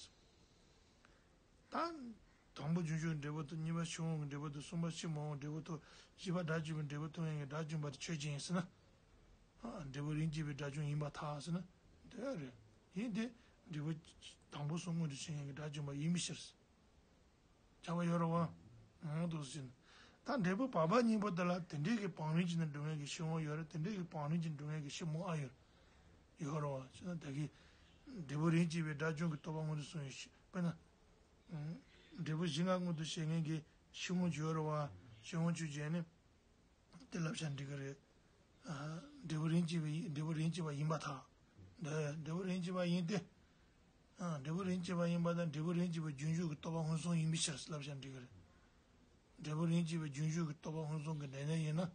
ད། དང་པོ་རྒྱུན་ཞུགས་འབྲས་བུ་དང་གཉིས་པ་ཕྱི་མ་འོངས་ཀྱི་འབྲས་བུ་དང་གསུམ་པ་ཕྱི་མ་འོངས་འབྲས་བུ་ཐོབ། བཞི་པ་སྒྲ་བྱུང་བའི་འབྲས་བུ་ཐོབ་མཁན་གྱི་སྒྲ་བྱུང་བ་དེ་ཆོས་ཅན་ཡིན་ཟེར་ན། ཨ། འབྲས་བུ་རིན་གཅིག་པའི་སྒྲ་བྱུང་ཡིན་པར་ཐལ་ཟེར་ན། དེ་རེད། ཡིན་ཏེ། འབྲས་བུ་དང་པོ་གསུམ་མངོན་དུ་བྱེད་མཁན་གྱི་སྒྲ་བྱུང་བ་ཡིན་པའི་ཕྱིར། ཁྱབ་པ་ཡོད་རེད་བ། འོ་འདུག་སེ་བྱས་ནས། ད་འབྲས་བུ་བར་པ་གཉིས་པོ་དེ་ལ་དེ་འདྲའི་གི་བང་རིམ་གྱིས་ནི་འགྲོ་མཁན་གྱི་ཕྱི་མ་འོངས་ཡོད་རེད། དེ་འདྲའི་གི་བང་རིམ་གྱིས་འགྲོ་མཁན་གྱི་ཕྱི་མ་འོངས་ཨ་ཡོད། ཡོད་རེད་བ། བྱས་ན་ད་གི། འབྲས་བུ་རིན་གཅིག་པའི་སྒྲ་བྱུང་གི་རྟོག་པ་མངོན་དུ་སོང་བའི་ཕྱི། དཔེར་ན། འབྲས་བུ་བཞི་ལྔ་མངོན་དུ་བྱེད་མཁན་གྱི་ཕྱི་མ་འོངས་ཡོད་རེད་བ། ཕྱི་མ་འོངས་ཆོས་ཅན་ནི། དེ་བསླབ་བྱ་འགྲིག་གི་རེད། ཨ། འབྲས་བུ་རིན་གཅིག་པའི་འབྲས་བུ་རིན་གཅིག་པ་ཡིན་པར་ཐལ། འདོད། འབྲས་བུ་རིན་གཅིག་པ་ཡིན་ཏེ། ཨ། འབྲས་བུ་རིན་གཅིག་པ་ཡིན་པ་དང་འབྲས་བུ་རིན་གཅིག་པའི་རྒྱུན་ཞུགས་ཀྱི་རྟོག་པ་མངོན་སོང་ཡིན་པའི་ཕྱིར་བསླབ་བྱ་འགྲིག་གི་རེད། འབྲས་བུ་རིན་གཅིག་པའི་རྒྱུན་ཞུགས་ཀྱི་རྟོག་པ་མངོན་སོང་གི་འབྲས་གནས་ཡིན་ན་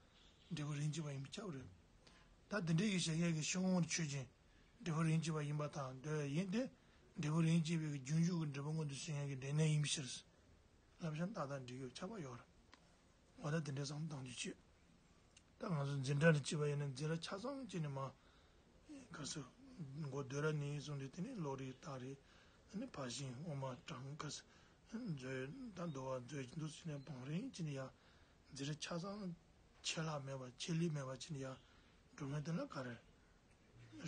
འབྲས་བུ་རིན་གཅིག་པ་ཡིན་པས་ཁྱབ་རེད། ད་དེ་འདྲའི་གི་བྱེད་མཁན་གྱི་ཕྱི་མ་འོངས་ཆོས་ཅན། འབྲས་བུ་རིན་གཅིག་པ་ཡིན་པར་ཐལ། འདོད་ཡིན་ཏེ། འབྲས་བུ་རིན་གཅིག་པའི་རྒྱུན་ཞུགས་ཀྱི་འབྲས་བུ་མངོན་དུ་བྱེད་མཁན་གྱི་འབྲས་གནས་ཡིན་པའི་ཕྱིར། བསླབ་བྱ་ཏག་ཏག་འགྲིག་ཡོད། ཁྱབ་པ་ཡོད་རེད། འོ་ད་དེ་འདྲའི་བསམ་བློ་གཏང་རྒྱུ་བྱེད། ད་ང་ཚོ་འཛིན་གྲྭ་ནས་སྐྱེས་པ་ཡིན་ན་འཛིན་གྲྭ་ཆ་ཚང་སྐྱེས་ནས་མ། ག་ཚོད། མགོ་སྡོད་ར་ནས་བཟུང་སྟེ་དེ་ནས་ཀློག་རེས་ལྟ་རེས། ཨ་ནི་ཕར་ཕྱིན་དབུ་མ་དྲངས་ག་ཚོད། མཛོད་ད་འདུལ་བ་མཛོད་འདུག་ཟེར་ནས་བང་རིམ་བྱས་ནས་ཡ། འཛིན་གྲྭ་ཆ་ཚང་ཆད་ལྷག་མེད་པ་ཆད་ལུས་མེད་པ་བྱས་ནས་ཡ། འགྲོ་མཁན་དེ་ལ་ག་རེ།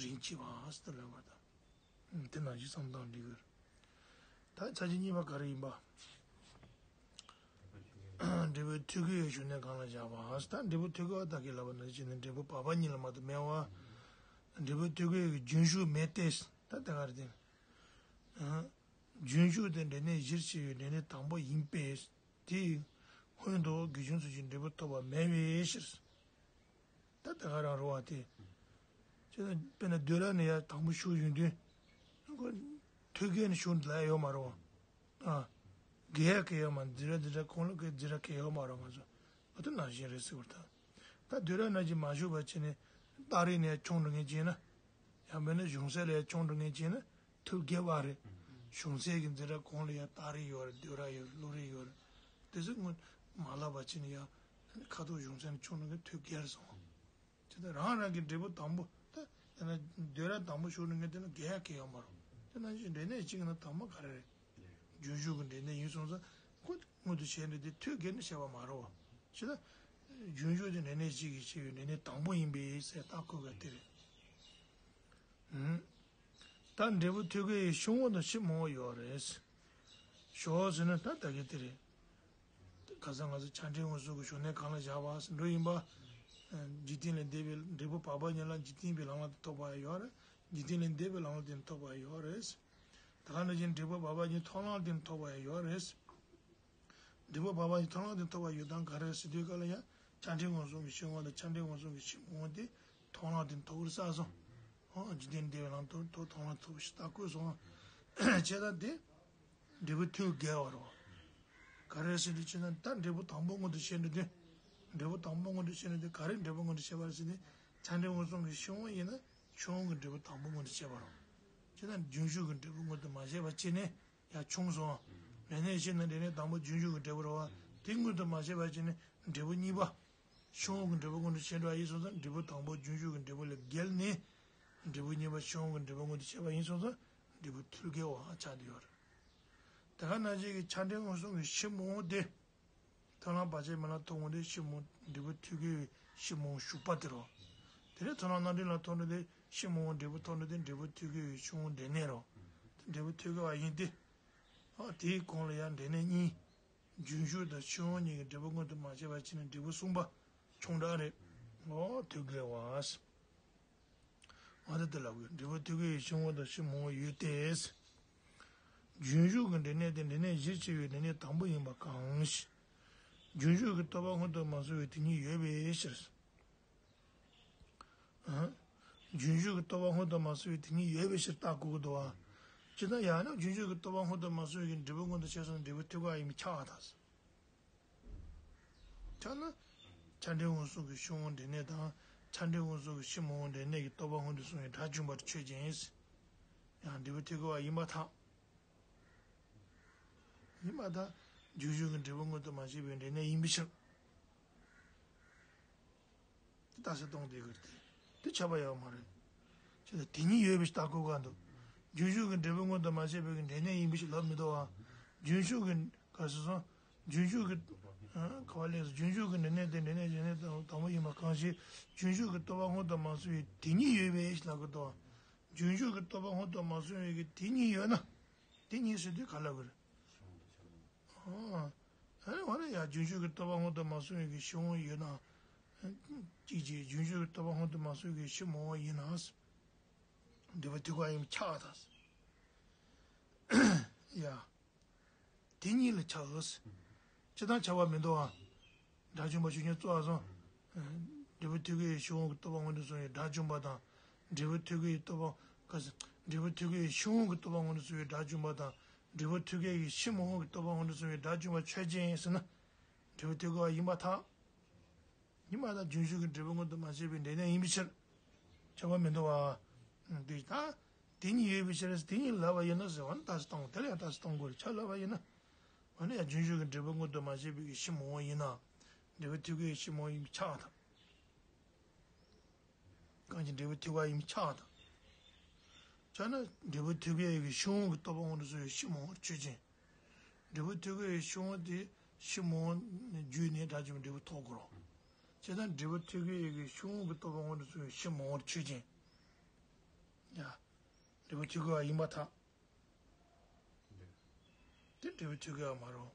རིན་ཆེ་བ་ཟེར་ལབ་པ་དང་། དེ་ནང་བཞིན་བསམ་སྟངས་འགྲིག་གི་རེད། ད་ཚར་གཅིག་གཉིས་པ་ག་རེ་ཡིན་པ། འབྲས་བུ་ཐོད་རྒལ་བའི་ཞུགས་གནས་གང་ལ་བཞག་པ། ད་འབྲས་བུ་ཐོད་རྒལ་བ་དག་གིས་ལབ་པ་ནང་བཞིན་ནི་འབྲས་བུ་བག་པ་ཉིད་ལ་མ་གཏོགས་མེད་པ། འབྲས་བུ་ཐོད་རྒལ་བའི་རྒྱུན་ཞུགས་མེད་དེ། ད་དེ་ག་རེ་དེ། རྒྱུན་ཞུགས་དེ་འབྲས་གནས་གཞིར་བྱས་པའི་འབྲས་གནས་དང་པོ་ཡིན་པས། དེའི་སྔོན་དུ་དགེ་སྦྱོང་ཚུལ་གྱིས་འབྲས་བུ་ཐོབ་པ་མེད་པའི་ཕྱིར། ད་དེ་ག་རང་རེད་བ་དེ། ཅེས་ན་དཔེར་ན་འདོད་ར་ནས་ཡར་དང་པོ་ཞུགས་ཡོང་དུས། ཁོ་ཐོད་རྒལ་ནས་ཞུགས་ལ་ཡོད་མ་རེད་བ། ཨ། རྒལ་ཡ་གལ་ཡོད་མ་རེད། འཛིན་ར་འཛིན་ར་གོང་ལ་གལ་འཛིན་ར་གལ་ཡོད་མ་རེད་ང་ཚོ། འོ་དེ་ནང་བཞིན་རེད་ཟེར་བ་དང་། ད་འདོད་ར་ནང་བཞིན་མ་ཞུགས་པ་བྱས་ནས་སྟ་རེ་ནས་མཆོང་འགྲོ་མཁན་བྱས་ན། ཡང་མིན་ན་གཞུང་སྲོལ་ལ་མཆོང་འགྲོ་མཁན་བྱས་ན། ཐོད་རྒལ་བ་རེད། གཞུང་སྲོལ་གྱི་འཛིན་ར་གོང་ལ་ཡང་སྟ་རེ་ཡོད་རེད། འདོད་ར་ཡོད་རེད། བློ་རེ་ཡོད་རེད། དེ་ཚོ་སྔོན་མ་ལབ་པ་བྱས་ནས་ཡང་ཁ་ཐོག་གཞུང་སྲོལ་ནས་མཆོང་འགྲོ་མཁན་ཐོད་རྒལ་སོང་། དེ་ནས་རང་རང་གི་འབྲས་བུ་དང་པོ་ད་དེ་ན་འདོད་ར་དང་པོ་ཞུགས་ནས་ངས་དེ་ན་རྒལ་ཡ་གལ་ཡོད་མ་རེད། དེ་ན་ཅིག་འབྲས་གནས་གཅིག་ན་དང་པོ་ག་རེ་རེད། རྒྱུན་ཞུགས་ཀྱི་འབྲས་གནས་ཡིན་སོང་ཙང་ཁོ་མངོན་དུ་བྱས་ནས་དེ་ཐོད་རྒལ་ནས་བྱས་པ་མ་རེད་བ། ཅི་ད། རྒྱུན་ཞུགས་དེ་འབྲས་གནས་གཅིག་གིས་བྱས་པའི་འབྲས་གནས་དང་པོ་ཡིན་པས་ཟེར་རྟགས་བཀོད་པ་དེ་རེད། ད་འབྲས་བུ་ཐོད་རྒལ་བའི་ཕྱིར་འོང་དང་ཕྱིར་མི་འོང་ཡོད་རེད། ཞོག་ཟེར་ན་ད་ད་གི་དེ་རེད། ཁ་སང་ང་ཚོ་ཆ་འཕྲིན་མངོན་སུམ་གྱི་ཞུགས་གནས་གང་ལ་བཞག་པ་ཟེར་འགྲོ་ཡིན་པ། འཇིག་རྟེན་ལས་འདས་པའི་འབྲས་བུ་བག་པ་ཉིད་ལ་འཇིག་རྟེན་པའི་ལམ་ལ་ཐོབ་པ་ཡོད་རེད། འཇིག་རྟེན་ལས་འདས་པའི་ལམ་ལ་དེ་ཐོབ་པ་ཡོད་རེད། ད་ག་ནང་བཞིན་འབྲས་བུ་བག་པ་ཉིད་མཐོང་ལམ་དེ་ཐོབ་པ་ཡོད་རེད། འབྲས་བུ་བག་པ་ཉིད་མཐོང་ལམ་དེ་ཐོབ་པ་ཡོད་དང་ག་རེ་ཟེར་དུས་ག་ལ་ཡང་ཆ་འཕྲིན་མངོན་སུམ་གྱི་ཕྱིར་འོང་དང་ཆ་འཕྲིན་མངོན་སུམ་གྱི་ཕྱིར་མི་འོང་དེ་མཐོང་ལམ་དེ་ཐོབ་པར་བསགས་སོང་། འོ་འཇིག་རྟེན་འདས་པའི་ལམ་ཐོབ་ཐོབ་མཐོང་ལམ་ཐོབ་པ་ཞིག་ལྟ་དགོས་སོང་། བྱས་ཙང་དེ་འབྲས་བུ་ཐོད་རྒལ་བ་རེད། ག་རེ་ཟེར་དུས་ཕྱིར་ན་ད་འབྲས་བུ་དང་པོ་མངོན་དུ་བྱས་འགྲོ་དུས། འབྲས་བུ་དང་པོ་མངོན་དུ་བྱས་འགྲོ་དུས་ག་རེ་འབྲས་བུ་མངོན་དུ་བྱས་པ་རེད་ཟེར་དུས་ཆ་འཕྲིན་མངོན་སུམ་གྱི་ཕྱིར་འོང་ཡིན་ན་ཕྱིར་འོང་གི་འབྲས་བུ་དང་པོ་མངོན་དུ་བྱས་པ་རེད། བྱས་ན་རྒྱུན་ཞུགས་ཀྱི་འབྲས་བུ་མངོན་དུ་མ་བྱས་པ་བྱས་ནས། ཡང་ཆུང་སོང་། འབྲས་གནས་ཤེས་ན་འབྲས་གནས་དང་པོ་རྒྱུན་ཞུགས་ཀྱི་འབྲས་བུ་རེད་བ། དེ་མངོན་དུ་མ་བྱས་པ་བྱས་ནས་འབྲས་བུ་གཉིས་པ། ཕྱིར་འོང་གི་འབྲས་བུ་མངོན་དུ་བྱས་འགྲོ་བ་ཡིན་སོང་ཙང་འབྲས་བུ་དང་པོ་རྒྱུན་ཞུགས་ཀྱི་འབྲས་བུ་ལས་བརྒལ་ནས། འབྲས་བུ་གཉིས་པ་ཕྱིར་འོང་གི་འབྲས་བུ་མངོན་དུ་བྱས་པ་ཡིན་སོང་ཙང་འབྲས་བུ་ཐོད་རྒལ་བ་ཆགས་བསྡད་ཡོད་རེད། དེ་ག་ནང་བཞིན་གྱི་ཆ་འཕྲིན་མངོན་སུམ་གྱི་ཕྱིར་མི་འོང་དེ། ཐོབ་ལམ་བར་ཆད་མེད་ལམ་ཐོབ་འོང་དེ་ཕྱིར་མི་འོང་འབྲས་བུ་ཐོད་རྒལ་བའི་ཕྱིར་མི་འོང་ཞུགས་པ་དེ་རེད། དེ་ནས་ཐོབ་ལམ་རྣམ་འགྲེལ་ལ་ཐོབ་འགྲོ་དེ་ཕྱིར་མི་འོང་འབྲས་བུ་ཐོབ་འགྲོ་དེ་འབྲས་བུ་ཐོད་རྒལ་བའི་ཕྱིར་འོང་འབྲས་གནས་རེད། འབྲས་བུ་ཐོད་རྒལ་བ་ཡིན་ཏེ། ཨ་དེའི་གོང་ལ་ཡང་འབྲས་གནས་གཉིས། རྒྱུན་ཞུགས་དང་ཕྱིར་འོང་གཉིས་ཀྱི་འབྲས་བུ་མངོན་དུ་མ་བྱས་པ་བྱས་ནས་འབྲས་བུ་གསུམ་པ་ཆུང་དྲགས་རེད། འོ་ཐོད་རྒལ་བ། འོ་ད་དེ་ལབ་དགོས། འབྲས་བུ་ཐོད་རྒལ་བའི་ཕྱིར་འོང་དང་ཕྱིར་མི་འོང་ཡོད་དེ། རྒྱུན་ཞུགས་ཀྱི་འབྲས་གནས་དེ་འབྲས་གནས་གཞིར་བྱས་པའི་འབྲས་གནས་དང་པོ་ཡིན་པ་གང་ཞིག་རྒྱུན་ཞུགས་ཀྱི་རྟོག་པ་སྔོན་དུ་མ་སོང་བའི་དེ་ཉིད་ཡོད་པའི་ཕྱིར། ཨ། རྒྱུན་ཞུགས་ཀྱི་རྟོག་པ་སྔོན་དུ་མ་སོང་བའི་དེ་ཉིད་ཡོད་པའི་ཕྱིར་རྟགས་བཀོད་ཀྱི་འདུག་བ། ཇི་ལྟར་ཡང་ན་རྒྱུན་ཞུགས་ཀྱི་རྟོག་པ་སྔོན་དུ་མ་སོང་བའི་འབྲས་བུ་མངོན་དུ་བྱས་སོང་ན་འབྲས་བུ་ཐོད་རྒལ་ཡིན་པས་ཁྱབ་པར་ཐལ། ཁྱབ་ན། ཆ་འཕྲིན་མངོན་སུམ་གྱི་ཕྱིར་འོང་འབྲས་གནས་དང་ཆ་འཕྲིན་མངོན་སུམ་གྱི་ཕྱིར་མི་འོང་འབྲས་གནས་ཀྱི་རྟོག་པ་སྔོན་དུ་སོང་བའི་དགྲ་བཅོམ་པར་ཆོས་ཅན། ཡང་འབྲས་བུ་ཐོད་རྒལ་བ་ཡིན་པར་ཐལ། ཡིན་པར་ཐལ། རྒྱུན་ཞུགས་ཀྱི་འབྲས་བུ་མངོན་དུ་མ་བྱས་པའི་འབྲས་གནས་ཡིན་པའི་ཕྱིར། དེ་རྟགས་གསལ་གཏོང་དེ་གི་དེ་དེ་ཁྱབ་པ་ཡོད་མ་རེད། ཅེས་དེ་ཉིད་ཡོད་པའི་རྟགས་བཀོད་ག་འདུག་རྒྱུན་ཞུགས་ཀྱི་འབྲས་བུ་མངོན་དུ་མ་བྱས་པའི་འབྲས་གནས་ཡིན་པའི་ཕྱིར་ལབ་མི་འདུག་བ། རྒྱུན་ཞུགས་ཀྱི་ག་ཟེར་སོང་། རྒྱུན་ཞུགས་ཀྱི། ག་བ་ལས་སོ་རྒྱུན་ཞུགས་ཀྱི་འབྲས་གནས་དེ་འབྲས་གནས་གཞི་གནས་དང་དང་པོ་ཡིན་པ་གང་ཞིག་རྒྱུན་ཞུགས་ཀྱི་རྟོག་པ་སྔོན་དུ་མ་སོང་བའི་དེ་ཉིད་ཡོད་པའི་ཕྱིར་ལབ་གི་འདུག་བ། རྒྱུན་ཞུགས་ཀྱི་རྟོག་པ་སྔོན་དུ་མ་སོང་བའི་གི་དེ་ཉིད་ཡོད་ན། དེ་ཉིད་ཟེར་དུས་ག་ལ་གི་རེད། ཨ་ནི་འོ་ན་ཡང་རྒྱུན་ཞུགས་ཀྱི་རྟོག་པ་སྔོན་དུ་མ་སོང་བའི་གི་ཕྱིར་འོང་ཡོད་ན། གཅིག་བྱས་རྒྱུན་ཞུགས་ཀྱི་རྟོག་པ་སྔོན་དུ་མ་སོང་བའི་གི་ཕྱིར་མི་འོང་ཡིན་ན། འབྲས་བུ་ཐོད་རྒལ་ཡིན་པས་ཁྱབ་པར་ཐལ། ཡ། དེ་ཉིད་ལ་ཁྱབ། སྤྱིར་བཏང་ཁྱབ་པ་མི་འདུག་ཨ། དགྲ་བཅོམ་པ་ཆོས་ཅན་གཙོ་བོ་སོང་། འབྲས་བུ་ཐོད་རྒལ་བའི་ཕྱིར་འོང་གི་རྟོག་པ་སྔོན་དུ་སོང་བའི་དགྲ་བཅོམ་པ་དང་། འབྲས་བུ་ཐོད་རྒལ་བའི་རྟོག་པ། ག་ཟེར། འབྲས་བུ་ཐོད་རྒལ་བའི་ཕྱིར་འོང་གི་རྟོག་པ་སྔོན་དུ་སོང་བའི་དགྲ་བཅོམ་པ་དང་། འབྲས་བུ་ཐོད་རྒལ་གྱི་ཕྱིར་མི་འོང་གི་རྟོག་པ་སྔོན་དུ་སོང་བའི་དགྲ་བཅོམ་པ་ཆོས་ཅན་ཟེར་ན། འབྲས་བུ་ཐོད་རྒལ་བ་ཡིན་པར་ཐལ། ཉི་མ་དང་རྒྱུན་ཞུགས་ཀྱི་འབྲས་བུ་མངོན་དུ་མ་བྱས་པའི་འབྲས་གནས་ཡིན་པའི་ཕྱིར། ཁྱབ་པ་མི་འདུག་བ། འདི་ལྟ། དེ་ཉིད་ཡོད་པའི་ཕྱིར་དེ་ཉིད་ལབ་པ་ཡིན་ན་ཟེར་བ་ནི་རྟགས་སུ་བཏང་དགོས། དེ་ལ་ཡང་རྟགས་སུ་བཏང་དགོས་རེད། ཁྱབ་ལབ་པ་ཡིན་ན། འོ་ན་ཡང་རྒྱུན་ཞུགས་ཀྱི་འབྲས་བུ་མངོན་དུ་མ་བྱས་པའི་གི་ཕྱིར་མི་འོང་ཡིན་ན། འབྲས་བུ་ཐོད་རྒལ་གྱི་ཕྱིར་མི་འོང་ཡིན་པས་ཁྱབ་པར་ཐལ། གང་ཞིག་འབྲས་བུ་ཐོད་རྒལ་ཡིན་པས་ཁྱབ་པར་ཐལ། ཁྱབ་ན་འབྲས་བུ་ཐོད་རྒལ་གྱི་ཕྱིར་འོང་གི་རྟོག་པ་སྔོན་དུ་སོང་བའི་ཕྱིར་མི་འོང་ཆོས་ཅན། འབྲས་བུ་ཐོད་རྒལ་གྱི་ཕྱིར་འོང་དེ་ཕྱིར་མི་འོང་བརྒྱུད་ནས་དགྲ་བཅོམ་པའི་འབྲས་བུ་ཐོབ་དགོས་རེད། དེ་དང་འབྲས་བུ་ཐོད་རྒལ་ཡི་གེ་ཤེས་འོང་གི་རྟོགས་པ་སྔོན་དུ་སོང་བའི་ཕྱི་མ་འོངས་ཆོས་ཅན། ཡ། འབྲས་བུ་ཐོད་རྒལ་བ་ཡིན་པར་ཐལ། དེ་འབྲས་བུ་ཐོད་རྒལ་བ་མ་རེད།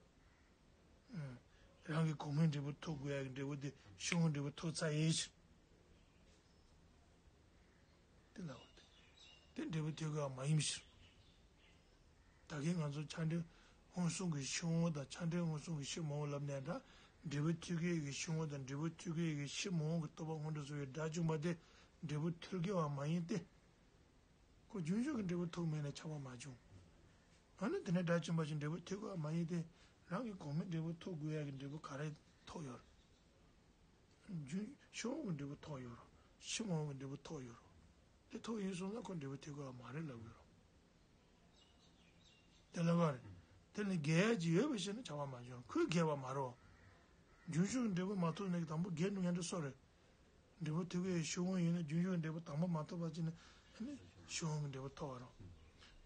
ཨང་། རང་གི་གོང་མའི་འབྲས་བུ་ཐོབ་དགོས་ཡ་གི་འབྲས་བུ་དེ་ཤེས་འོང་འབྲས་བུ་ཐོབ་ཚར་ཡིན་ཕྱིར། དེ་ལ་འོ་དེ། དེ་འབྲས་བུ་ཐོད་རྒལ་བ་མ་ཡིན་ཕྱིར། ད་གིན་ང་ཚོ་ཆ་འདྲེན་མངོན་སུམ་གྱི་ཤེས་འོང་དང་ཆ་འདྲེན་མངོན་སུམ་གྱི་ཕྱི་མ་འོངས་ལབ་ནས་འདྲ། འབྲས་བུ་ཐོད་རྒལ་གྱི་ཤེས་འོང་དང་འབྲས་བུ་ཐོད་རྒལ་གྱི་ཕྱི་མ་འོངས་ཀྱི་རྟོགས་པ་སྔོན་དུ་སོང་བའི་དགྲ་བཅོམ་པ་དེ་འབྲས་བུ་ཐོད་རྒལ་བ་མ་ཡིན་ཏེ། ཁོ་རྒྱུན་ཞུགས་ཀྱི་འབྲས་བུ་ཐོབ་མེད་ན་ཁྱབ་པ་མ་བྱུང་། ཨ་ནི་དེ་ནས་དགྲ་བཅོམ་པ་ཞིག་འབྲས་བུ་ཐོད་རྒལ་བ་མ་ཡིན་ཏེ། རང་གི་གོང་མའི་འབྲས་བུ་ཐོབ་དགོས་ཡ་གི་འབྲས་བུ་ག་རེ་ཐོབ་ཡོད་རེད། རྒྱུན་ཤེས་འོང་གི་འབྲས་བུ་ཐོབ་ཡོད་རེད། ཕྱི་མ་འོངས་ཀྱི་འབྲས་བུ་ཐོབ་ཡོད་རེད། དེ་ཐོབ་ཡོད་སོང་ན་ཁོ་འབྲས་བུ་ཐོད་རྒལ་བ་མ་རེད་ལབ་ཡོད་རེད། དེ་ལ་ག་རེད། དེ་ནི་རྒལ་ཡ་ཅིག་ཡོད་པའི་ཕྱིར་ན་ཁྱབ་པ་མ་བྱུང་། ཁོས་རྒལ་བ་མ་རེད། རྒྱུན་ཞུགས་ཀྱི་འབྲས་བུ་མ་ཐོབ་ནས་དང་པོ་རྒལ་འགྲོ་མཁན་དེ་སུ་རེད། འབྲས་བུ་ཐོད་རྒལ་གྱི་ཤེས་འོང་ཡིན་ན་རྒྱུན་ཞུགས་ཀྱི་འབྲས་བུ་དང་པོ་མ་ཐོབ་པ་ཅིག་ནི་ཨ་ནི་ཤེས་འོང་གི་འབྲས་བུ་ཐོབ་པ་རེད།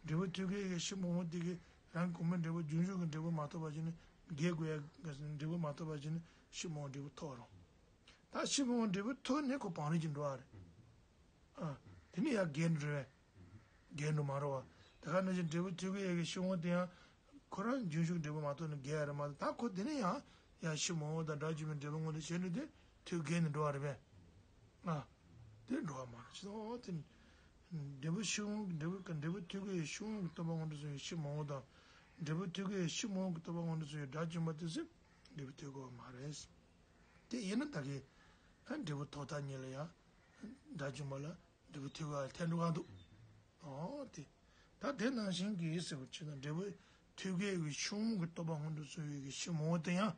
འབྲས་བུ་ཐོད་རྒལ་གྱི་ཕྱི་མ་འོངས་དེ་གིས་རང་གོང་མའི་འབྲས་བུ་རྒྱུན་ཞུགས་ཀྱི་འབྲས་བུ་མ་ཐོབ་པ་ཅིག་ནི་རྒལ་དགོས་ཡ་འབྲས་བུ་མ་ཐོབ་པ་ཅིག་ནི་ཕྱི་མ་འོངས་འབྲས་བུ་ཐོབ་པ་རེད། ད་ཕྱི་མ་འོངས་འབྲས་བུ་ཐོབ་ནས་ཁོ་བང་རིམ་གྱིས་འགྲོ་བ་རེད། ཨ། དེ་ནི་ཡར་རྒལ་འགྲོ་རེད། རྒལ་འགྲོ་མ་རེད་བ། དེ་ག་ནང་བཞིན་འབྲས་བུ་ཐོད་རྒལ་ཡ་གི་ཤེས་འོང་དེ་ཡང་། ཁོ་རང་རྒྱུན་ཞུགས་འབྲས་བུ་མ་ཐོབ་ནས་རྒལ་ཡ་རེད་མ་གཏོགས། ད་ཁོ་དེ་ནས་ཡང་ཡང་ཕྱི་མ་འོངས་དང་དགྲ་བཅོམ་པའི་འབྲས་བུ་སྔོན་དུ་བྱས་ནས་དེ་ཐོད་རྒལ་ནས་འགྲོ་བ་རེད་པས། ཨ། དེ་འགྲོ་བ་མ་རེད། ཅི་ལྟར་དེ་འབྲས་བུ་ཤེས་འོང་འབྲས་བུ་འབྲས་བུ་ཐོད་རྒལ་ཡི་ཤེས་འོང་གི་རྟོགས་པ་སྔོན་དུ་སོང་བའི་ཕྱི་མ་འོངས་དང་། འབྲས་བུ་ཐོད་རྒལ་ཡི་ཕྱི་མ་འོངས་ཀྱི་རྟོགས་པ་སྔོན་དུ་སོང་བའི་དགྲ་བཅོམ་པ་དེ་ཚོས་འབྲས་བུ་ཐོད་རྒལ་བ་མ་རེད། དེ་ཡིན་ན་ད་གིན་ཨ་འབྲས་བུ་ཐོབ་ཐབས་གཉིས་ལ་ཡང་དགྲ་བཅོམ་པ་ལ་འབྲས་བུ་ཐོད་རྒལ་བ་ལ་ཐལ་འགྲོ་གང་འདུག་ཨོ་དེ། ད་དེ་ནང་བཞིན་གྱི་ཟེར་བ་ཅིག་ན་འབྲས་བུ་ཐོད་རྒལ་གྱི་ཤེས་འོང་གི་རྟོགས་པ་སྔོན་དུ་སོང་བའི་གི་ཕྱི་མ་འོངས་དེ་ཡང་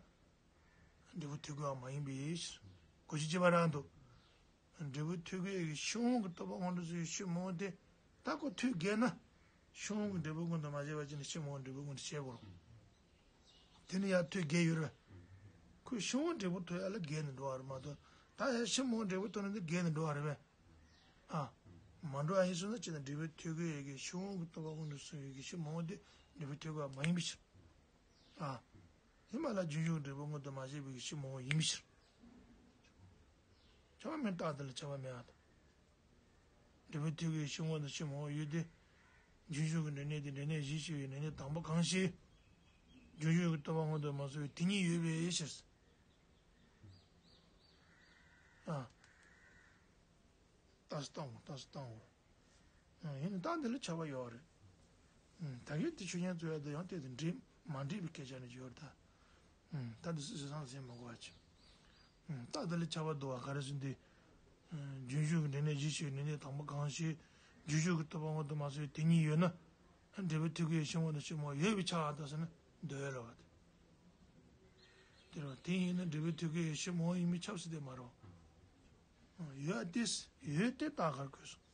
འབྲས་བུ་ཐོད་རྒལ་བ་མ་ཡིན་པའི་ཕྱིར། གོ་ཆོད་པ་རང་འདུག་འབྲས་བུ་ཐོད་རྒལ་གྱི་ཤེས་འོང་གི་རྟོགས་པ་སྔོན་དུ་སོང་བའི་ཕྱི་མ་འོངས་དེ། ད་ཁོ་ཐོད་རྒལ་ན། ཤེས་འོང་གི་འབྲས་བུ་སྔོན་དུ་མ་བྱས་པ་ཅིག་ནི་ཕྱི་མ་འོངས་འབྲས་བུ་སྔོན་དུ་བྱེད་དགོས་རེད། དེ་ནི་ཡར་ཐོད་རྒལ་ཡོད་རེད། ཁོས་ཤེས་འོང་འབྲས་བུ་ཐོབ་ཡ་ལ་རྒལ་ནས་འགྲོ་བ་རེད་མ་གཏོགས། ད་ཡར་ཕྱི་མ་འོངས་འབྲས་བུ་ཐོབ་ནས་འདི་རྒལ་ནས་འགྲོ་བ་རེད་པས། ཨ། མ་འགྲོ་བ་ཡིན་སོང་ན་ཅི་ན་འབྲས་བུ་ཐོད་རྒལ་ཡི་གི་ཤེས་འོང་གི་རྟོགས་པ་སྔོན་དུ་སོང་བའི་གི་ཕྱི་མ་འོངས་དེ་འབྲས་བུ་ཐོད་རྒལ་བ་མ་ཡིན་པའི་ཕྱིར། ཨ། ཡིན་པ་ལ་རྒྱུན་ཞུགས་འབྲས་བུ་སྔོན་དུ་མ་བྱས་པའི་གི་ཕྱི་མ་འོངས་ཡིན་པའི་ཕྱིར། ཁྱབ་པ་མེད། རྟགས་དེ་ལ་ཁྱབ་པ་མེད་ཨ། འབྲས་བུ་ཐོད་རྒལ་ཕྱི་མ་འོངས་དང་ཕྱི་མ་འོངས་ཡོད་དེ། རྒྱུན་ཞུགས་ཀྱི་འབྲས་གནས་དེ་འབྲས་གནས་གཞིར་བྱས་པའི་འབྲས་གནས་དང་པོ་གང་ཞིག་རྒྱུན་ཞུགས་ཀྱི་རྟོགས་པ་སྔོན་དུ་མ་སོང་བའི་དེ་ཉིད་ཡོད་པའི་ཕྱིར། ཨ། རྟགས་སུ་བཏང་ངོ་། རྟགས་སུ་བཏང་ངོ་། ཡིན་ནའི་རྟགས་འདི་ལ་ཁྱབ་པ་ཡོད་རེད། ད་གིན་དེ་ཆོས་ཉན་རྩོད་ཡ་དེ་ཡང་དེ་དང་འདྲེས་མ་འདྲེས་པའི་སྐད་ཆ་ནི་ཡོད་རེད་ད། ད་འདི་སུ་ཟེར་སང་ཟེར་མ་དགོས་པ་ཅིག་རྟགས་འདི་ལ་ཁྱབ་པ་འདུག་བ། ག་རེ་ཟེར་ན་དེ། རྒྱུན་ཞུགས་ཀྱི་འབྲས་གནས་གཞིར་བྱས་པའི་འབྲས་གནས་དང་པོ་གང་ཞིག་རྒྱུན་ཞུགས་ཀྱི་རྟོགས་པ་སྔོན་དུ་མ་སོང་བའི་དེ་ཉིད་ཡོད་ན། འབྲས་བུ་ཐོད་རྒལ་ཕྱི་མ་འོངས་དང་ཕྱི་མ་འོངས་ཡོད་པའི་ཕྱིར་ད་ཟེར་ན་འདོད་ལ་བ་དེ། དེ་རེད་བ། དེ་ཡིན་ན་འབྲས་བུ་ཐོད་རྒལ་ཕྱི་མ་འོངས་ཡིན་པས་ཁྱབ་ཟེར་དེ་མ་རེད་བ། ཡོད་དེ། ཡོད་དེ་རྟགས་ག་རེ་དགོས་སོ།